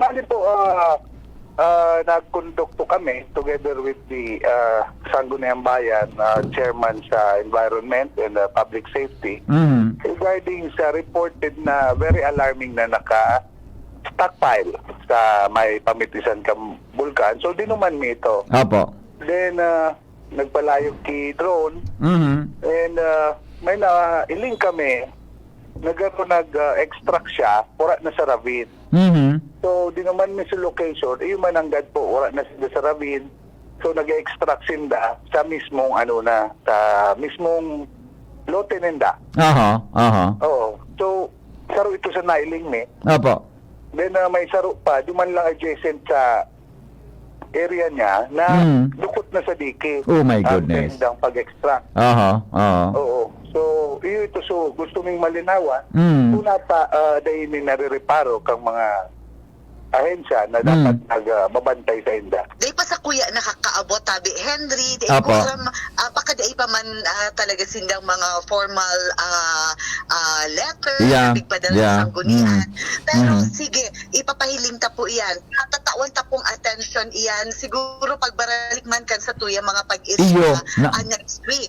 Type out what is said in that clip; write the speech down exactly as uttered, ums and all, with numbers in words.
Bali po, ah, ah, nagkondukto kami together with the, ah, Sangguniang Bayan, ah, chairman sa Environment and, ah, Public Safety, Mhm. regarding sa reported na very alarming na naka-stockpile sa may pamitisan kan bulkan. So, dinuman mi ito. Opo. Then, ah, nagpalayog ki drone Mhm. and, ah, may nailing kami na garo nag-extract siya, pura na sa ravine. Mhm. So, dinuman mi sa location, iyo man nanggad po, wala na sila sa ravine. So, nag-extract sinda sa mismong ano na, sa mismong lote ninda. Aha, aha. Oo. So, saro ito sa nailing mi. Opo. Then, ah, may saro pa, duman lang adjacent sa area niya na Mm. dukot na sa dike Oh my ang goodness. kanilang pag-extract. Aha, aha. Oo. So, iyo ito. So, gusto ming malinawan Mm. kung napa, ah, dahil ni narireparo kang mga ahensya na dapat Mm. nag, ah, mabantay sa inda. Di pa sa kuya nakakaabot, tabi Henry, di Apo. ko alam, ah, baka di pa man, ah, talaga sindang mga formal, ah, ah, letter Yeah, na pigpadala yeah. sa sanggunian. Mm. Pero Mhm. sige, ipapahiling ta po iyan. Natatawan ta pong atensyon iyan. Siguro pagbaralik man kan sa tuya mga pag-isip Iyo, na, na- ah, next week.